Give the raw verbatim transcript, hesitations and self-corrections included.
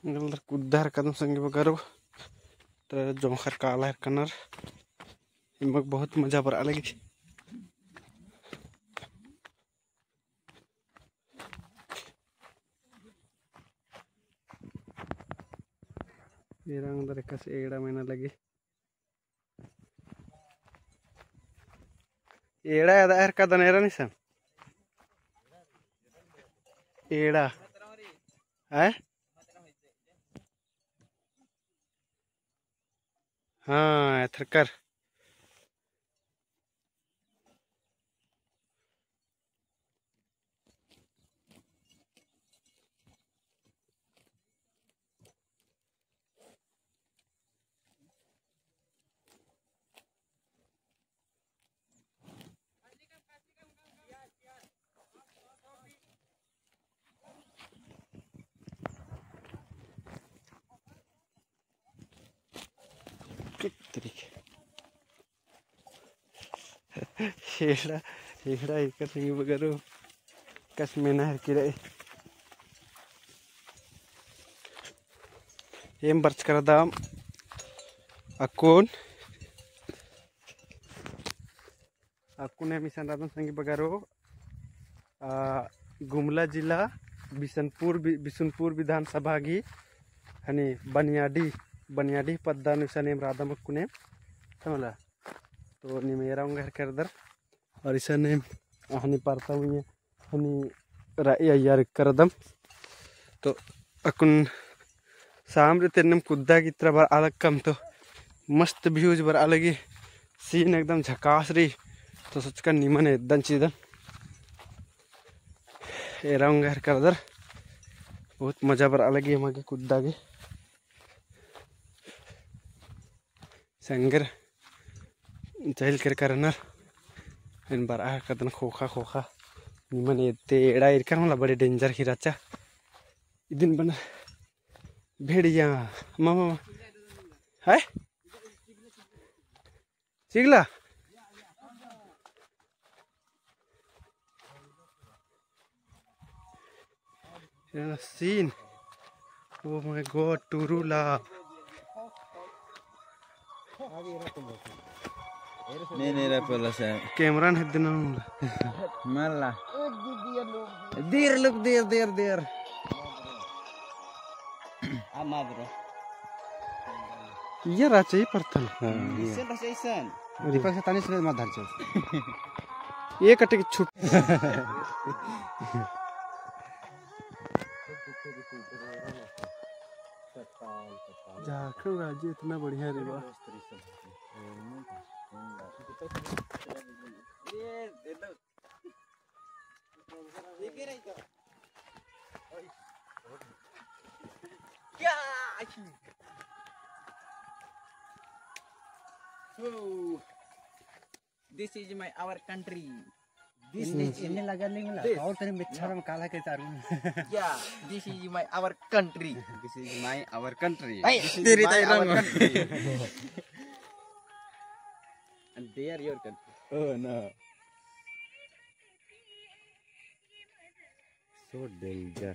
एंगलर कुद्दा हेरकदम संगी बगरो, तो जोंख़र काला हेरकनर, एम्मग बहुत मजा बरआ लगी। एरा ओंगदर एकासे एड़ा मेना लगी। एड़ा एदा हेरकदन एरा निसन। एड़ा। हैं? हाँ, एथरकर। कितरिक। हेड़ा, हेड़ा एकर संगी बगरो कस मेना हेरकी रई। एम बरचका रअदम अक्कुन, अक्कुन एम इसन रअदम संगी बगरो, आ, गुमला जिला बिसनपुर वि-, बिसुनपुर विधानसभा गही हनी बनियाडी, बनियाडी पद्दा नू इसन एम रअदम अक्कुन एम, समझला? तो नीम एरा ओंगा हेरका रअदर। और इसन एम अहनी परता मुइया हनी रई अइय्या हेरका रअदम। तो अक्कुन साम रे तेन्नेम कुद्दा गे इतरा बरआ लक्कम तो मस्त views बरआ लगी, scene एकदम झकास रई। तो सोचकन निमन एद्दन चिदन। एरा ओंगा हेरका रअदर, बहुत मजा बरआ लगी एमा गे कुद्दा गे। संगर चहल केरका रअनर, एन बरआ हेरकदन ख़ोख़ा ख़ोख़ा। निमन एद्दे एड़ा ईरका मला बड़े danger ही रहचा। इदिन बना भेड़िया, मामा, हाय? चिगला? एरा scene। Oh my God, टुरु ला। नहीं, नहीं, रे, पहला से। Camera नहीं देना हूँ। मल्ला। देर लोग, देर, देर, देर। आ, मा bro। ये रहचा ही परथन। हाँ, ये। इसन रहचा इसन। अरे। दीपक से तानी से मत धरचो। ये कटे की छुट। झारखंड राज्य इतना बढ़िया रे बा। So, this is my, our country. This इन्ने, is इन्ने लगा नहीं मिला। This। और तेरे मिच्छर में काला के तारू। Yeah, this is my, our country. This is my, our country. Hey, this is तेरी my, ताई our रंग। Country. And they are your country. Oh, no. So danger.